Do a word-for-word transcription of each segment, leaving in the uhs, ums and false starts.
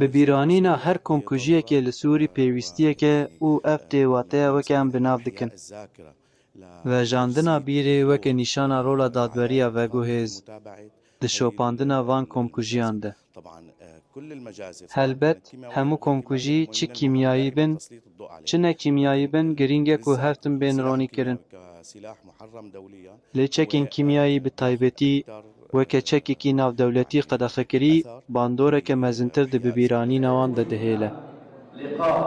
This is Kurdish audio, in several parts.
Bi bîranîna her komkujiyekê li Sûrî pêwîstiyek e û ev tê wateya weke em bi nav dikin. Vejandina bîrê weke nîşana rola dadweriya veguhêz di şopandina van komkujiyan de. Helbet, hemû komkujî çi kîmyayî bin, çi ne kîmyayî bin, girîng e ku her tim bên ronîkirin. Lê çekên kîmyayî bi taybetî weke çekekî navdewletî qedexekirî, bandoreke mezintir di bibîranîna wan de dihêle. لقاء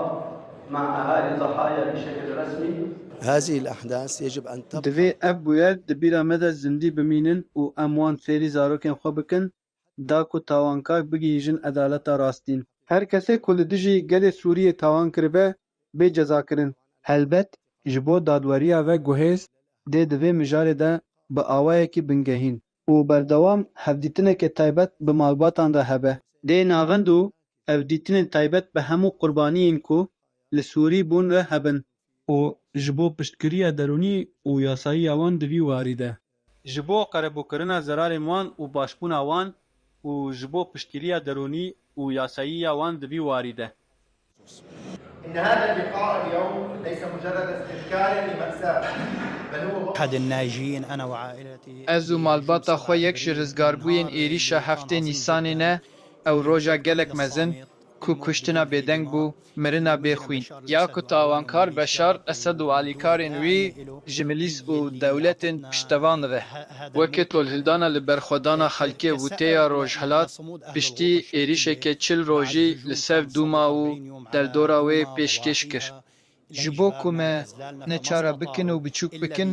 مع أهالي الضحايا بشكل رسمي. هذه الأحداث يجب أن تبقى. Divê ev bûyer di bîra me de zindî bimînin û em wan fêrî zarokên xwe bikin, da ku tawankar bigihîjin edaleta rastîn. Her kesê ku li dijî gelê Sûriyê tawan kiribe, bê cezakirin. Helbet, ji bo dadweriya veguhêz dê di vê mijarê de bi awayekî bingehîn û berdewam hevdîtineke taybet bi malbatan re hebe. Dê naxind û hevdîtinên taybet bi hemû qurbaniyên ku li Sûrî bûn re hebin. Û ji bo piştgiriya derûnî û yasayî ya wan di vî warî de. Ji bo qerebûkirina zerarên wan û başbûna wan û ji bo piştgiriya derûnî û yasayî ya wan di vî warî de. إن هذا اللقاء اليوم ليس مجرد استذكار لمأساة، بل هو أحد الناجين أنا وعائلتي. Ez û malbata xwe yek ji rizgarbûyên êrîşa heftê Nîsanê ne, ew roja gelek mezin ku kuştina bêdeng bû, mirina bê xwîn. Ya ku tawankar Beşar Esed û alîkarên wî ji milîs û dewletên piştevan re. Weke tolhildana li berxwedana xelkê wûtêya Rojhilat piştî êrîşeke çil rojî li ser dûma û derdora wê pêşkêş kir. Ji bo ku me neçara bikin û biçûk bikin,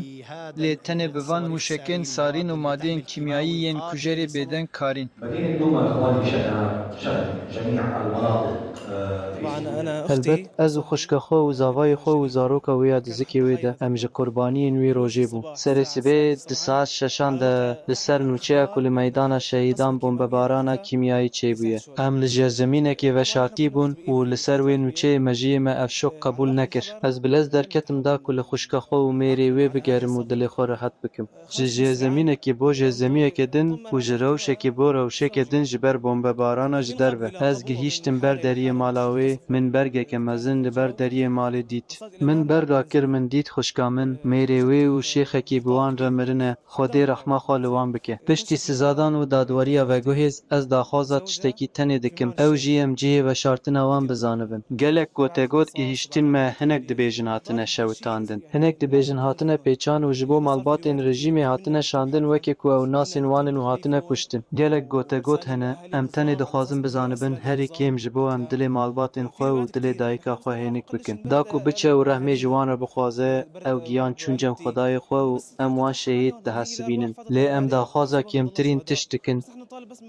lê tenê bi van mûşekên sarîn û madeyên kîmyayî yên kujerê bêdeng karîn. مدينة دوما إخواني شهدها، شهد جميع المناطق، آه، في طبعا سوريا. أنا أختي. Helbet, ez û xwişka xwe û zavayê xwe û zaroka wê ya di zikê wê de, em ji qurbaniyên wê rojê bûn. Serê sibê di saet şeşan de li ser nûçeya ku li meydana şehîdan bombebarana kîmyayî çêbûye. Em li jerzemînekê veşartî bûn û li ser wê nûçeyê mejiyê me ev şok qebûl nekir. Ez bi lez derketim da ku li xwişka xwe û mêrê wê bigerim û dilê xwe rehet bikim. Ji jerzemînekê bo jerzemiyeke din û ji rewşekê bo rewşeke din ji ber bombebarana ji derve. Ez gihîştim ber deriyê mala wê, min bergeke mezin li ber deriyê malê dît. Min ber rakir, min dît xwişka min, mêrê wê û şêxekî bi wan re mirine, Xwedê rehma xwe li wan bike. Piştî sizadan û dadweriya veguhêz, ez daxwaza tiştekî tenê dikim, ew jî em cihê veşartina wan bizanibin. Gelek gotegot gihîştin me, hinek dibêjin hatine şewitandin. Hinek dibêjin hatine pêçan û ji bo malbatên rejîmê hatine şandin, weke ku ew nasên wan in û hatine kuştin. Gelek gotegot hene, em tenê dixwazin bizanibin, herî kêm ji bo em dilê malbatên xwe û dilê dayika xwe hênik bikin. Da ku biçe û rehmê ji wan re bixwaze, ew giyan çûn cem Xwedayê xwe û em wan şehîd dihesibînin. Lê em daxwaza kêmtirîn tişt dikin,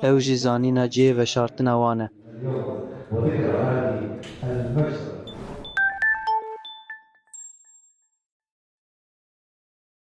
ew jî zanîna cihê veşartina wan e. اليوم وذكرى هذه المجزرة